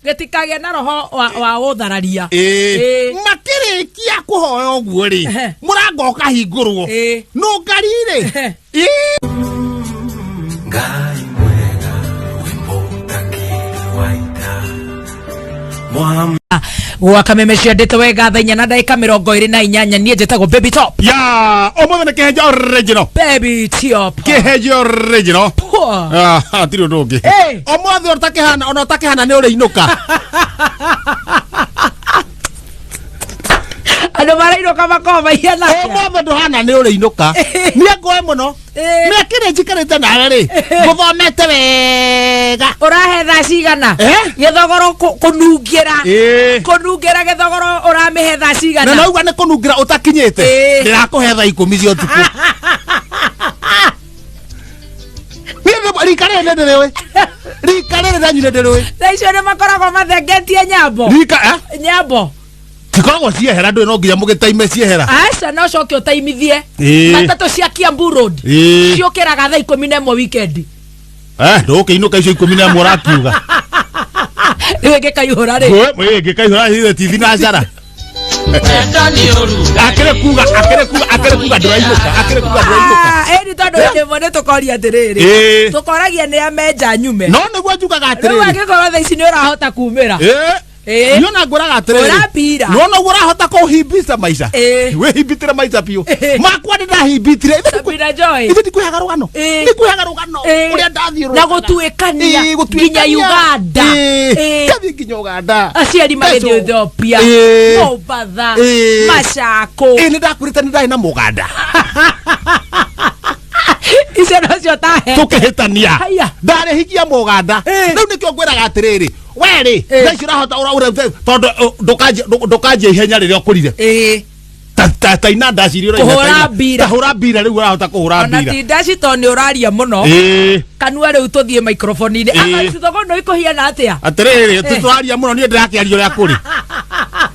Gĩtikagĩe na roho wa ũthararia. Ĩĩ. Ĩĩ. Makĩrĩkia kũhoya ũguo rĩ, mũrango ũkahingũrwo. Nũngari rĩ. Ĩĩ. Ngai mwega wĩ mũtangĩri wa ita Mwam Gwaka meme ciendete wega thaa 4:28. Niĩ njĩtagwo Baby Top. Ya ũmũthĩ nĩ kĩhenjo original. Baby Top. Kĩhenjo original. Pua. Ah, hatirĩ ũndũ ũngĩ. Ĩĩ. Ũmũthĩ ũtakĩhana ona ũtakĩhana nĩ ũrĩinũka. Andũ marainũka makoragwo mahiana atĩa? Ũmũthĩ ndũhana nĩ ũrĩinũka. Niĩ ngũĩ mũno. Mĩaka ĩrĩa njikarĩte nawe rĩ, ngũthomete wega. Ũrahe thaa cigana? Eh? Gĩthogoro kũnungĩra. Ĩĩ. Kũnungĩra gĩthogoro ũramĩhe thaa Na cigana? nauga nĩ kũnungĩra ũtakinyĩte. Ĩĩ. Ndĩrakũhe thaa 10 cia ũtukũ. Niĩ rika rĩrĩ nĩ ndĩrĩũĩ. Rika rĩrĩ rĩanyu nĩ ndĩrĩũĩ. Thaa icio nĩ makoragwo mathengetie nyambo. Rika eh? Nyambo. Cikoragwo ciehera ndũĩ no nginya mũgĩtaime ciehera. Aca no coke ũtaimithie. Ĩĩ. Matatũ cia Kiambu Road. Ĩĩ. Ciũkĩraga thaa 11 weekend. Eh, ndũgũkĩinũka icio 11 ũrakiuga. Rĩu ĩngĩkaihũra rĩ. Ngũĩ, ngĩkaihũra ithe tithi na njara. Akĩrĩ kuga, akĩrĩ kuga, akĩrĩ kuga ndũrainũka, akĩrĩ kuga ndũrainũka. Ah, ĩni tondũ hĩndĩ ĩmwe nĩ tũkoria atĩrĩrĩ. Ĩĩ. Tũkoragia nĩ amenja nyume. No nĩguo njugaga Rĩu atĩrĩrĩ. angĩkorwo thaa ici nĩ ũrahota kumĩra. Ĩĩ. Ĩĩ. Niĩ ona ngwĩraga atĩrĩrĩ. Ũrambira. Nĩwona ũguo ũrahota kũhimbita maica. Ĩĩ. Wĩhimbitĩre maica biũ. Ĩĩ. Makwa nĩ ndahimbitire. Sabina Joy. Ithe ndikwĩhaga rũgano. Ĩĩ. Ndikwĩhaga rũgano. Ĩĩ. Ũrĩa ndathiũrũrũkaga. Na gũtuĩkania Ĩĩ, gũtuĩkania. nginya Uganda. Ĩĩ. Ĩĩ. Ngathiĩ nginya Uganda. Aciari magĩthiĩ Mbeco. Ethiopia, Ĩĩ. Mombatha, Ĩĩ. Machako. Ĩĩ, nĩ ndakwĩrĩte nĩ ndarĩ na mũganda. Icio nocio tahe. Tũkĩhĩtania. Haya. Ndarĩhikia mũganda. Ĩĩ. Rĩu nĩkĩo ngwĩraga atĩrĩrĩ. We rĩ, Ĩĩ. thaa ici ũrahota tondũ ndũkanjia ihenya rĩrĩa ũkũrire. Ĩĩ. Ta inanda ciria ũraina Kũhũra ta ina. mbira. Ta hũra mbira rĩu ũrahota kũhũra Ona mbira. ti ndaci tondũ nĩ ũraria mũno. Ĩĩ. Kanua rĩu tũthiĩ microphone-inĩ. Ĩĩ. Anga ithogo no ikũhiana atĩa? Atĩrĩrĩ, tũraria mũno niĩ ndĩrakĩaria ũrĩa kũrĩ.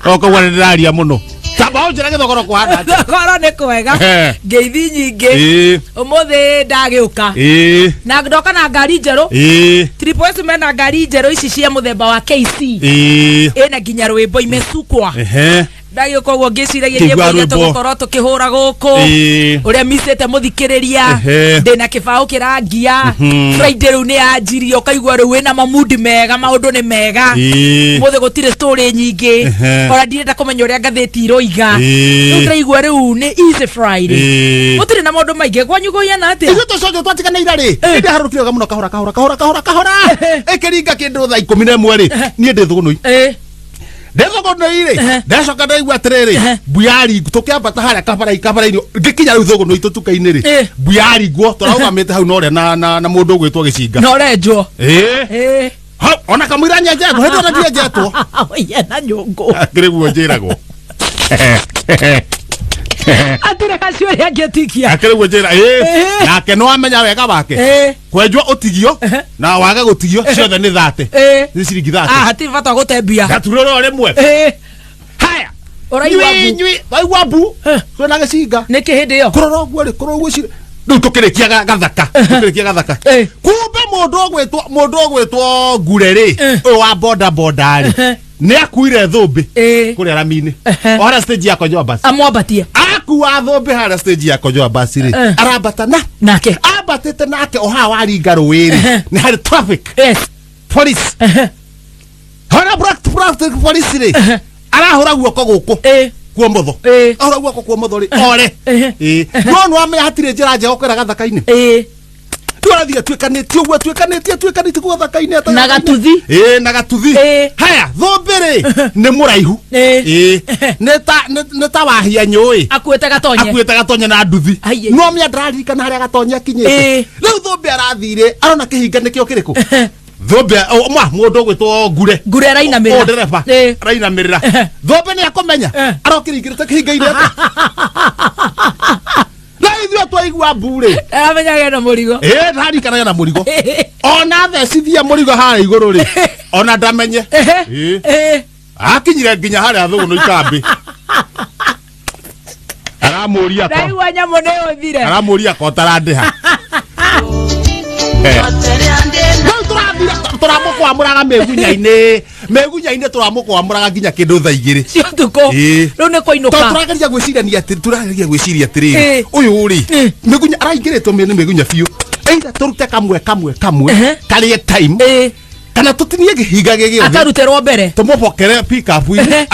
Okoguo nĩ ndĩraria mũno. Tamba ũnjĩre gĩthogoro kũhana atĩa. Thogoro nĩ kwega. Ehe. Ngeithi nyingĩ. Ĩĩ. Ũmũthĩ ndagĩũka. Ĩĩ. Na ndoka na ngari njerũ. Ĩĩ. Triple S mena ngari njerũ ici cia mũthemba wa KC. Ĩĩ. Ĩna nginya rwĩmbo imesukwa. Ehe. Ndagĩũka ũguo ngĩciragia Ngĩigua nyĩmbo iria rwĩmbo. tũgũkorwo tũkĩhũra gũkũ. Ĩĩ. Ũrĩa micĩte mũthikĩrĩria. Ehe. Ndĩna kĩbaũ kĩrangia. Friday rĩu nĩ yanjirie ũkaigua rĩu wĩna mamundi mega maũndũ nĩ mega. Ĩĩ. Mũthĩ gũtirĩ story nyingĩ. Ehe. Ona ndirenda kũmenya ũrĩa ngathĩti iroiga. Ĩĩ. Rĩu ndĩraigua rĩu nĩ easy Friday. Ĩĩ. Gũtirĩ na maũndũ maingĩ kwanyu kũhiana atĩa? Ithuĩ tũcoke twatiganĩire rĩ, Ĩĩ. nĩndaharũrũkire wega mũno kahora kahora kahora kahora kahora. Ĩkĩringa kĩndũ thaa 11 rĩ, niĩ ndĩ thũgũnũi. Ĩĩ. Ndĩ thũgũnũi rĩ, ndacoka ndaigua atĩrĩrĩ, mbuyaringwo tũkĩambata harĩa kabara-inĩ, ngĩkinya rĩu thũgũnũi tũtuka-inĩ rĩ, Ĩĩ. mbuyaringwo tũrarũgamĩte hau na ũrĩa na mũndũ ũgwĩtwo gĩcinga. Na ũrenjwo. Ĩĩ. Ĩĩ. Hau, ona kamũira nyenjetwo, hĩndĩ ona ndienjetwo. Ũhiana nyũngũ. Akĩrĩ guo njĩragwo. Atirĩ kacio ũrĩa angĩtikia. Akĩrĩ guo njĩra, ĩĩ. Ĩĩ. Nake nĩwamenya wega wake. Ĩĩ. Kwenjwo ũtigio na wage gũtigio ciothe nĩ 30. Ĩĩ. Nĩ ciringi 30. Ah, hatirĩ bata wa gũte mbia. Gaturũrwo rĩmwe. Ĩĩ. Haya. Ũraigua Nyui, mbu. nyui, waigua mbu. Eh. Twĩna gĩcinga. Nĩkĩ hĩndĩ ĩyo? Kũrora ũguo rĩ, kũrora ũguo cirĩ. Rĩu tũkĩrĩkia gathaka. Tũkĩrĩkia gathaka. Eh. Kumbe mũndũ ũgwĩtwo Ngure rĩ, Eh. ũyũ wa boda boda rĩ, Eh. nĩ akuire thũmbĩ Ĩĩ. kũrĩa rami-inĩ. Ehe. O harĩa stage ya Konyoa bus. Amwambatie. Akua thũmbĩ harĩa stage ya Konyoa bus rĩ, Eh. arambata na Nake. ambatĩte nake o haha waringa rũĩ rĩ, Ehe. nĩ harĩ traffic Yes. police. Ehe. Harĩa traffic police rĩ, arahũra guoko gũkũ Ĩĩ. kuomotho. Ĩĩ. Ahũra guoko kuomotho rĩ, ore. Ehe. Ĩĩ. No nĩwamenya hatirĩ njĩra njega gũkĩra gathaka-inĩ. Ĩĩ. Rĩu arathiĩ atuĩkanĩtie ũguo atuĩkanĩtie atuĩkanĩtie kũu gathaka-inĩ Na gatuthi. Ĩĩ, na gatuthi. Ĩĩ. Haya, thũmbĩ rĩ, nĩ mũraihu. Ĩĩ. Ĩĩ. Nĩ ta wahia nyũĩ. Akuĩte gatonye. Akuĩte gatonye na nduthi. Ai, ai. No mĩa ndĩraririkana harĩa gatonye akinyĩte. Ĩĩ. Rĩu thũmbĩ arathire, arona kĩhinga nĩkĩo kĩrĩkũ? Thũmbĩ, mwa, mũndũ ũgwĩtwo Ngure. Ngure arainamĩrĩra. Ũ ndereba. Ĩĩ. Arainamĩrĩra. Ehe. Thũmbĩ nĩ akũmenya. Eh. Arokĩringĩrĩte kĩhinga-inĩ atĩa? Na ithuĩ twaigua mbu rĩ. Aramenyaga ena mũrigo. Ĩĩ, ndarikanaga na mũrigo. Ona thecithia mũrigo harĩa igũrũ rĩ, ona ndamenye. Ehe. Ĩĩ. Ĩĩ. Akinyire nginya harĩa thũgũnũ ikambĩ. Aramũria ko. Ndaigua nyamũ nĩ ũthire. Aramũria ko tarandĩha. Rĩu tũrathira tũramũkwa Tũramũkwamũraga mĩgunya-inĩ, mĩgunya-inĩ tũramũkwamũraga nginya kĩndũ thaa 2 Cia ũtukũ. Ĩĩ. Rĩu nĩ kũinũka. Tondũ tũrageria gwĩcirania atĩ tũrageria gwĩciria atĩrĩrĩ, Ĩĩ. ũyũ rĩ, Ĩĩ. mĩgunya araingĩrĩtwo nĩ mĩgunya biũ, either tũrute kamwe kamwe kamwe Ehe. karĩe time, Ĩĩ. kana tũtinie kĩhinga gĩgĩothe, Akarutĩrwo mbere. tũmũbokere pick-up-inĩ, Ehe.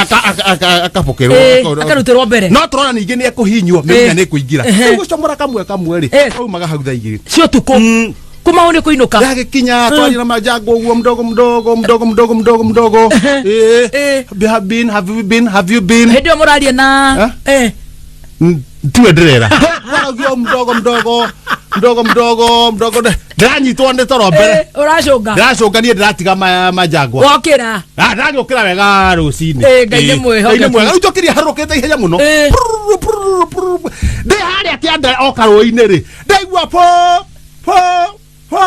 akabokerwo, Ĩĩ, akarutĩrwo mbere. No tũrona ningĩ nĩ ekũhinywo, mĩgunya Ĩĩ. nĩ ĩkũingĩra. Ehe. Rĩu gũcomora kamwe kamwe rĩ, Ĩĩ. aumaga hau thaa 2 Cia ũtukũ. Kuma hau nĩ kũinũka. Ndagĩkinya twaria na majango ũguo mdogo mdogo mdogo mdogo mdogo mdogo. Ĩĩ. Ĩĩ, have been, have you been, have you been? Hĩndĩ ĩyo mũraria na Eh? Tiwe ndĩrera twaragia mdogo mdogo mdogo mdogo mdogo, ndĩranyitwo nĩ toro mbere. Ũracũnga. Ndĩracũnga niĩ, ndĩratiga majangwa. Wokĩra. Ah, ndagĩũkĩra wega rũcinĩ. Ĩĩ, Ngai nĩ mwĩhokeku. Ngai nĩ mwega. Rĩu njũkĩria harũkĩte ihenya mũno. Ĩĩ. Prrrr, prrrr, prrrr. Ndĩ harĩa kĩanda o karũĩ-inĩ rĩ, ndaigua po po po,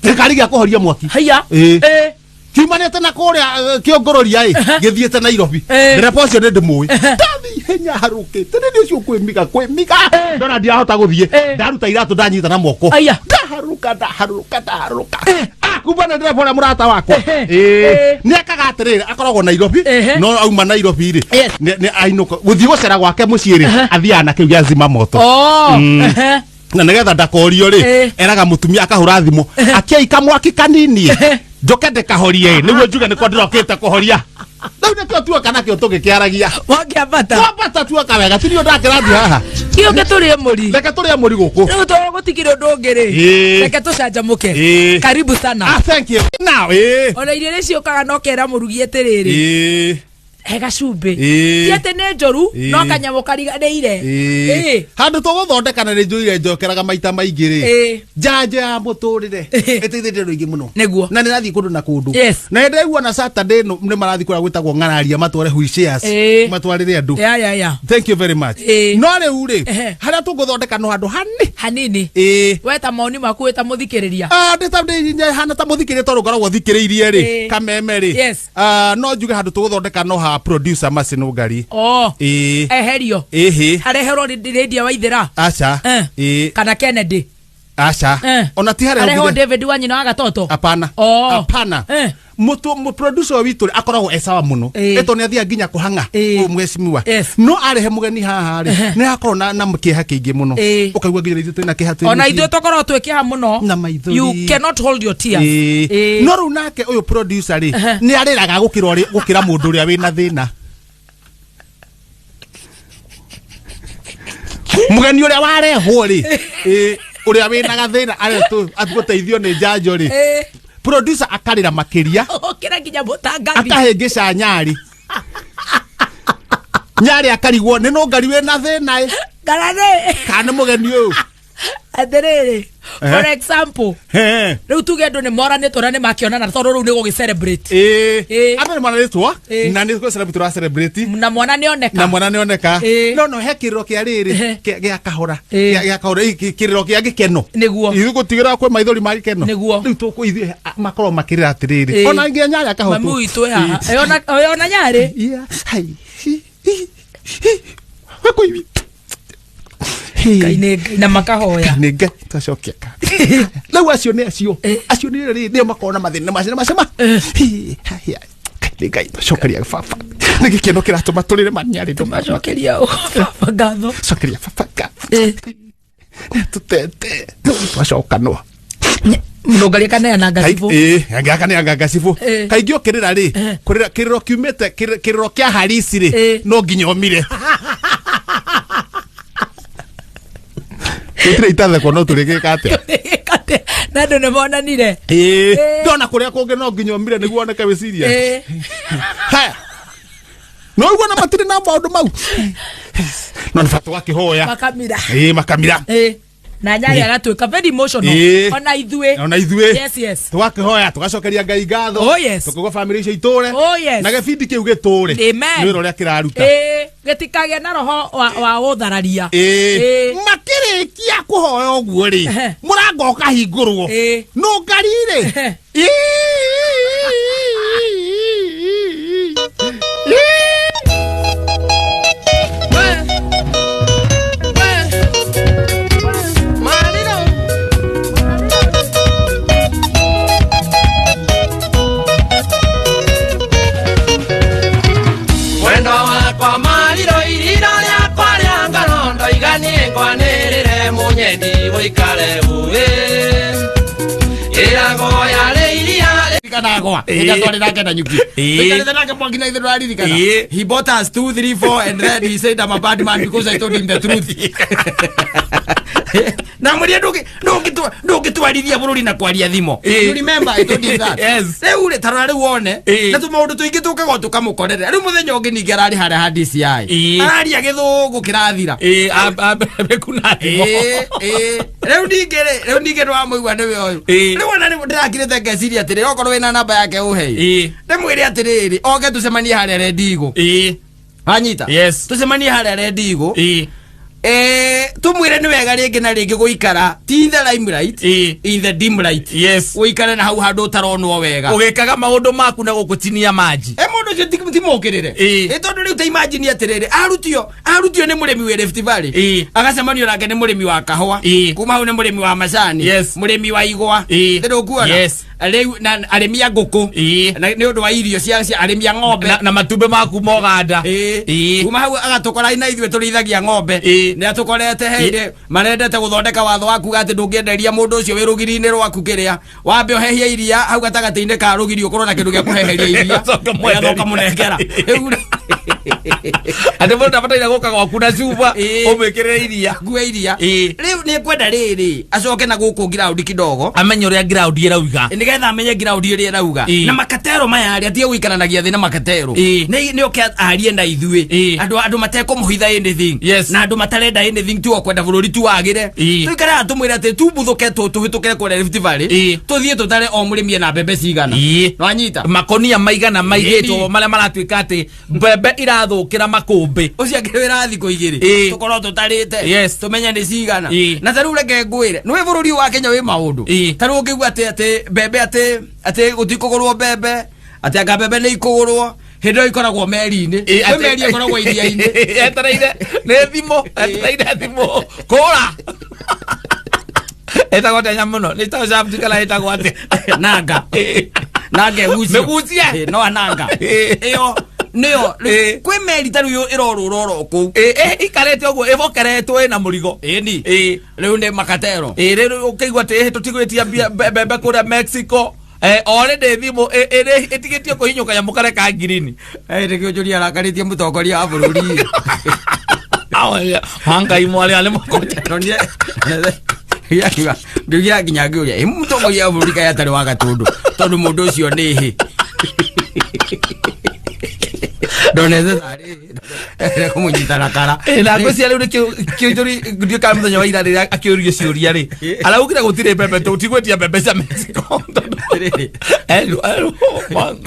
gĩkari gĩa kũhoria mwaki. Haiya. Ĩĩ. Ĩĩ. Kiumanĩte na kũrĩa kĩongororia ĩ, gĩthiĩte Nairobi. Ĩĩ. Ndereba ũcio nĩ ndĩmũĩ. Ndathiĩ ihenya harũkĩte nĩ ũcio kwĩmiga kwĩmiga, ndona ndirahota gũthiĩ. Ĩĩ. Ndaruta iratũ, ndanyita na moko. Aya. Ndaharũka ndaharũka ndaharũka. Ah, kumba na ndereba ũrĩa mũrata wakwa. Ehe. Ĩĩ. Ĩĩ. Nĩ ekaga atĩrĩrĩ, akoragwo Nairobi, Ehe. no auma Nairobi rĩ, Yes. nĩ ainũka gũthiĩ gũcera gwake mũciĩ rĩ, athiaga na kĩu gĩa zima moto. Oh. Ehe. Na nĩgetha ndakorio rĩ, Ĩĩ. eraga mũtumia, akahũra thimũ, akiai kamwaki kanini njoke ndĩkahorie, nĩguo njuge nĩko ndĩrokĩte kũhoria. Rĩu nĩkĩo tuoka nakĩo tũgĩkĩaragia. Wakĩambata. Twambata tuoka wega, ti niĩ ndakĩrathiĩ haha. Kĩũke tũrĩe mũri. Reke tũrĩe mũri gũkũ. Rĩu to gũtikĩrĩ ũndũ ũngĩ rĩ. Ĩĩ. Reke tũcanjamũke. Ĩĩ. Karibu sana. Ah, thank you now. Ĩĩ. Ona irio iria ciũkaga no kera mũrugi atĩrĩrĩ, Ĩĩ. he gacumbĩ. Ĩĩ. Ti atĩ nĩ njũru, Ĩĩ. no kanyamũ kariganĩire. Ĩĩ. Ĩĩ. Handũ tũgũthondeka na nĩ njũire njokeraga maita maingĩ rĩ, Ĩĩ. njanjo ya mũtũrĩre Ĩĩ. ĩteithĩtie andũ aingĩ mũno. Nĩguo. Na nĩrathiĩ kũndũ na kũndũ. Yes. Na nĩndĩraigua na Saturday ĩno nĩ marathiĩ kũrĩa gwĩtagwo ng'araria, matware wheelchairs, Ĩĩ. matwarĩre andũ. Ya ya ya. Thank you very much. Ĩĩ. No rĩu rĩ, Ehe. harĩa tũgũthondeka no handũ hani. Hanini. Ĩĩ. We ta maoni maku wĩ ta mũthikĩrĩria. Ah, hana ta mũthikĩrĩria tondũ ngoragwo thikĩrĩirie rĩ, Ĩĩ. kameme rĩ. Yes. Ah, no njuge handũ tũgũthondeka no ha producer Macinũngari. Oh. Ĩĩ. Eherio. Ĩhĩ. Areherwo Lydia Waithera. Aca. Eh. Ĩĩ. Kana Kennedy. Aca. Eh. Ona ti harĩa Arehwo ũngire- David wa nyina wa Gatoto. Hapana. Oh. Hapana. Eh. Mutu mu producer witũ rĩ, akoragwo e sawa mũno. Ĩĩ. Ĩto nĩ athiaga nginya kũhang'a Ĩĩ. ũyũ mheshimiwa. Yes. No arehe mũgeni haha rĩ, Ehe. nĩ akorwo na kĩeha kĩingĩ mũno. Ĩĩ. Ũkaigua nginya ithuĩ twĩna kĩeha twĩ Ona mũciĩ. ithuĩ tũkoragwo twĩkĩha mũno. Na maithori. You cannot hold your tears. Ĩĩ. Ĩĩ. No rĩu nake ũyũ producer rĩ, Ehe. nĩ arĩraga gũkĩra gũkĩra mũndũ ũrĩa wĩna thĩna. Mũgeni ũrĩa warehwo rĩ, ĩĩ, ũrĩa wĩna gathĩna aretwo gũteithio nĩ njanjo rĩ, Ĩĩ. producer akarĩra makĩria, Ũkĩra nginya mũtangathi. akahĩngĩca nyarĩ nyarĩ, akarigwo nĩ nũngari wĩna thĩna ĩ, Kana nĩ kana nĩ mũgeni ũyũ. Atĩrĩrĩ. Ehe. For example, He. rĩu tuge andũ nĩ moranĩtwo na nĩ makĩonana tondũ rĩu nĩ gũgĩ celebrate. Ĩĩ. Ĩĩ. Andũ nĩ moranĩtwo Ĩĩ. na nĩ gũ celebrate tũra celebrate. Na mwana nĩ oneka. Na mwana nĩ oneka. Ĩĩ. No he kĩrĩro kĩa rĩrĩ, Ehe. gĩa kahora, Ĩĩ. gĩa kahora, kĩrĩro kĩa gĩkeno. Nĩguo. Ithuĩ gũtigĩra kwĩ maithori ma gĩkeno. Nĩguo. Rĩu tũkũ ithuĩ makorwo makĩrĩra atĩrĩrĩ, Ĩĩ. ona nginya nyarĩ akahotwo. Mami witũ ĩ haha. Ĩ, ona nyarĩ. Yeah. Hai. Hi. Hi. Hi. Wakũiwi. Ngai nĩ Ngai na makahoya. Nĩ Ngai twacokia rĩu acio nĩ acio Eh. acio nĩ rĩ nĩo makorwo na mathĩna macio macema. Eh. Nĩ Ngai twacokeria baba nĩ gĩkeno kĩratũma tũrĩre manyarĩ. Tũmacokeria baba ngatho. Cokeria baba ngatho. Ĩ. Tũtete twacokanwo. Mũnũngari akaneana ngacibũ. Akaneanga ngacibũ. Eh. Kaingĩ ũkĩrĩra rĩ, Eh. kũrĩra kĩrĩro kiumĩte kĩrĩro kĩa harisi rĩ, Eh. no nginya ũmire. Gũtirĩ itathekwo no tũrĩgĩka atĩa? Kate, na andũ nĩ monanire. Ĩĩ. Eh. Ndona kũrĩa kũngĩ no nginya ũmire nĩguo woneke wĩ serious. Ĩĩ. Haya, no ũguo na matirĩ na maũndũ mau, no nĩ bata ũgakĩhoya. Makamira. Ĩĩ, makamira. Ĩĩ. Na nyarĩ agatuĩka very emotional. Ĩĩ. Ona ithuĩ. Ona ithuĩ. Yes. Tũgakĩhoya, tũgacokeria Ngai ngatho. Oh, yes. Tũkauga bamĩrĩ icio itũre. Oh, yes. Na gĩbindi kĩu gĩtũre. Amen. Nĩ wĩra ũrĩa kĩraruta. Ĩĩ. Gĩtikagĩe na roho wa ũthararia. Ĩĩ. Ĩĩ. Makĩrĩkia kũhoya ũguo rĩ, Ehe. mũrango ũkahingũrwo. Ĩĩ. Nũngari rĩ. Ehe. Ĩĩ. nyendi ũikare ũĩ ĩragwo yarĩ iria Kanagwa. Ĩĩ. Ĩrĩa twarĩ nake na nyuki. Ĩĩ. Tũikarĩte nake mwaki na ithuĩ ndũraririkana. Ĩĩ. He bought us 2 3 4 and then he said, "I'm a bad man because I told him the truth." Na mwĩrire ndũngĩtwarithia bũrũri na kwaria thimo. Ĩĩ. You remember I told him that. Yes. Rĩu rĩ tarora rĩu wone Ĩĩ. na tũmaũndũ tũingĩ tũkaga tũkamũkorerera. Rĩu mũthenya ũngĩ ningĩ ararĩ harĩa ha DCI. Ĩĩ. Araria gĩthũngũ kĩrathira. Ĩĩ, ambekuna thimo. Ĩĩ, ĩĩ. Rĩu ningĩ rĩ, rĩu ningĩ nĩwamũigua nĩwe ũyũ. Ĩĩ. Rĩu ona rĩu ndĩrakirĩte ngeciria atĩrĩrĩ, okorwo wĩna namba yake ũhe. Ĩĩ. Ndĩmwĩre atĩrĩrĩ, oke tũcemanie harĩa Red Eagle. Ĩĩ. Wanyita? Yes. Tũcemanie harĩa Red Eagle. Ĩĩ. Tũmwĩre nĩ wega rĩngĩ na rĩngĩ gũikara ti in the limelight, Ĩĩ. in the dim light. Yes. Ũikare na hau handũ ũtaronwo wega. Ũgĩkaga maũndũ maku na gũkũtinia maji. E mũndũ ũcio timũkĩrĩre. Ĩĩ. Ĩ tondũ rĩu ta imagine atĩrĩrĩ, arutio nĩ mũrĩmi wĩ Rift Valley. Ĩĩ. Agacemanio nake nĩ mũrĩmi wa kahũa. Ĩĩ. Kuma hau nĩ mũrĩmi wa macani. Yes. Mũrĩmi wa igwa. Ĩĩ. Ndũkuona? Yes. Rĩu na arĩmi a ngũkũ. Ĩĩ. Na nĩ ũndũ wa irio cia arĩmi a ng'ombe. Na matumbĩ maku moganda. Ĩĩ. Ĩĩ. Kuma hau agatũkora na ithuĩ tũrĩithagia ng'ombe. Ĩĩ. Nĩ atũkorete hĩndĩ marendete gũthondeka watho wa kuga atĩ ndũngĩenderia mũndũ ũcio wĩ rũgiri-inĩ rwaku kĩrĩa wambe ũhehie iria hau gatagatĩ-inĩ ka rũgiri ũkorwo na kĩndũ gĩa kũheheria iria. Ũcoke ũmwenderie. Nĩgetha ũkamũnengera. Rĩu rĩ- Atĩ mũndũ ndabataire gũka gwaku na cuba Ĩĩ. ũmwĩkĩrĩre iria. Ngue iria. Ĩĩ. Rĩu nĩ ngwenda rĩrĩ acoke na gũkũ ground kidogo Amenye ũrĩa ground ĩrauga. Nĩgetha amenye ground ĩrĩa ĩrauga. Ĩĩ. Na makatero maya rĩ atige gũikaranagia thĩ na makatero. Ĩĩ. Nĩ oke arie na ithuĩ. Ĩĩ. Andũ matekũmũhitha anything. Yes. Na andũ matarenda anything tu o kwenda bũrũri tu wagĩre. Ĩĩ. Tũikare haha tũmwĩre atĩ tumbuthũke tũhĩtũkĩre kũrĩa Rift Valley. Ĩĩ. Tũthiĩ tũtare o mũrĩmi ena mbembe cigana. Ĩĩ. Nĩwanyita? Makonia maigana maigĩtwo Ĩĩ. marĩa maratuĩka atĩ mbembe irathũkĩra makũmbĩ. Ũcio akĩrĩ wĩra thikũ igĩrĩ. Ĩĩ. Tũkorwo tũtarĩte. Yes. Tũmenye nĩ cigana. Ĩĩ. Na ta rĩu reke ngwĩre, nĩũĩ bũrũri ũyũ wa Kenya wĩ maũndũ. Ĩĩ. Ta rĩu ũngĩigua atĩ mbembe atĩ gũtikũgũrwo mbembe, atĩ anga mbembe nĩ ikũgũrwo, hĩndĩ ĩyo ikoragwo meri-inĩ. Ĩĩ, Kwĩ meri ĩkoragwo iria-inĩ. Etereire nĩ thimũ, etereire thimũ. Kũra. Ĩtagwo atĩa nyamũ ĩno? Nĩ ĩtagwo shaft kana ĩtagwo atĩa? Nanga. Ĩĩ. Nanga ĩgucio. Mĩgucie. Ĩĩ, no ananga. Ĩĩ. Ĩyo nĩyo Ĩĩ. kwĩ meri ta rĩu ĩrorũra oro kũu. Ĩĩ, ĩ, ikarĩte ũguo ĩbokeretwo ĩna mũrigo. Ĩni. Ĩĩ. Rĩu nĩ makatero. Ĩĩ, rĩu ũkĩigua atĩ ĩhĩ tũtigwĩtia mbembe kũrĩa Mexico. Already thimũ ĩtigĩtio kũhinyũka nyamũ karĩa ka ngirini. Nĩkĩo njũria arakarĩtie mũtongoria wa bũrũri. Hangai mwarĩ arĩ mũkũnja. Ngĩugia nginya ngĩũria, ĩ mũtongoria wa bũrũri kaĩ atarĩ wa Gatũndũ tondũ mũndũ ũcio nĩ hĩ. Ndonete tarĩ kũmũnyita na kara. Na ngwĩciria rĩu nĩkĩo kĩũnjũri ndiũĩ kana mũthenya wa ira rĩrĩa akĩũrio ciũria rĩ araugire gũtirĩ mbembe tũtigwĩtia mbembe cia Mexico. Atĩrĩrĩ.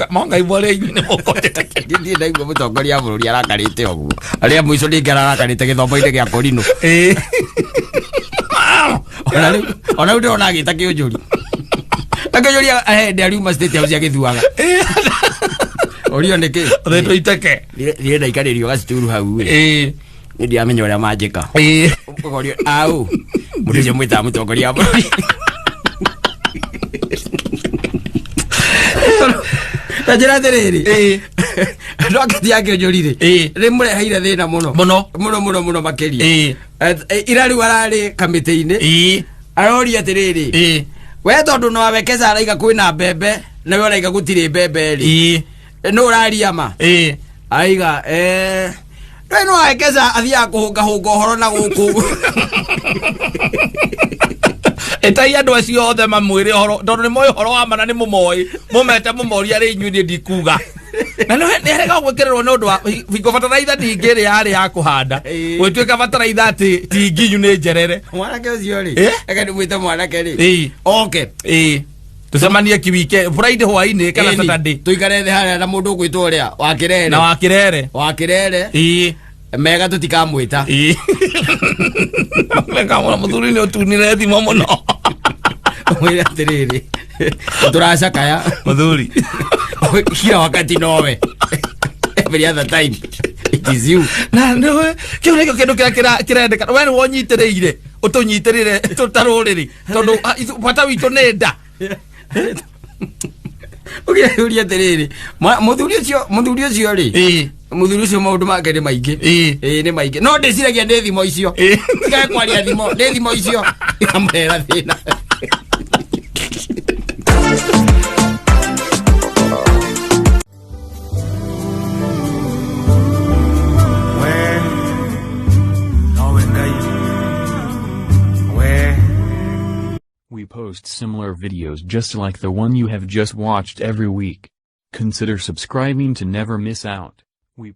Mongai mwarĩ inyuĩ nĩ mũkũnjete. Niĩ ndaigua mũtongoria wa bũrũri arakarĩte ũguo. Arĩa mũico ningĩ arakarĩte gĩthomo-inĩ gĩa Korino. Ĩĩ. Ona rĩu ndĩrona agĩta kĩũnjũri. Na kĩũnjũri ahende ariuma State House agĩthuaga. Ũrio nĩ kĩ? Ũthĩtwo iteke. Niĩ ndaikarĩrio gacituru hau rĩ. Ĩĩ. Niĩ ndiramenya ũrĩa manjĩka. Ĩĩ. Ũkorio au. Mũndũ ũcio mwĩtaga mũtongoria wa bũrũri. Ta njĩra atĩrĩrĩ. Ĩĩ. Andũ a kĩti ya kĩũnjũri rĩ. Ĩĩ. Nĩ mũreheire thĩna mũno. Mũno. Mũno mũno mũno makĩria. Ĩĩ. Ira rĩu ararĩ kamĩtĩ-inĩ. Ĩĩ. Aroria atĩrĩrĩ. Ĩĩ. We tondũ no awekeza araiga kwĩna mbembe na we ũraiga gũtirĩ mbembe rĩ. Ĩĩ. Nũ ũraria ma? Ĩĩ. Aiga we no awekeza athiaga kũhũngahũnga ũhoro na gũkũ. Ĩtai andũ acio othe mamwĩre ũhoro tondũ nĩ moĩ ũhoro wa ma na nĩ mũmoĩ mũmete mũmorie arĩ inyuĩ niĩ ndikuga. Na nĩ herega gwĩkĩrĩrwo nĩ ũndũ wa hingo bataraitha ningĩ ĩrĩa yarĩ ya kũhanda Ĩĩ. gwĩtuĩka bataraitha atĩ ti nginyu nĩ njerere. Mwanake ũcio rĩ. Ĩ? Reke ndĩmwĩte mwanake rĩ. Ĩĩ. Oke. Ĩĩ. Tũcemanie kiwike Friday hwainĩ kana Ĩni. Saturday. Tũikare thĩ harĩa na mũndũ ũgwĩtwo ũrĩa wa Kĩrere. Na wa Kĩrere. Wa Kĩrere. Ĩĩ. Mega tũtikamwĩta. Ĩĩ. Mega mũno mũthuri nĩ ũtunire thimũ mũno. Mwĩre atĩrĩrĩ. Tũracakaya. Mũthuri. Kila wakati nowe. Every other time. It is you. Na nĩwe kĩu nĩkĩo kĩndũ kĩrĩa kĩrendekana we nĩwe ũnyitĩrĩire ũtũnyitĩrĩre ta rũrĩrĩ tondũ bata witũ nĩ nda. Ũkĩũria atĩrĩrĩ, mũthuri ũcio rĩ. Ĩĩ. Muthuri ucio maundu make nĩ maingĩ. Ĩĩ. Ĩĩ, nĩ maingĩ, no ndĩciragia nĩ thimo icio. Ĩĩ. Tigae kwaria thimo, nĩ thimo icio ikamũrehera thĩna. We nowe Ngai we. We post similar videos just like the one you have just watched every week. Consider subscribing to never miss out. We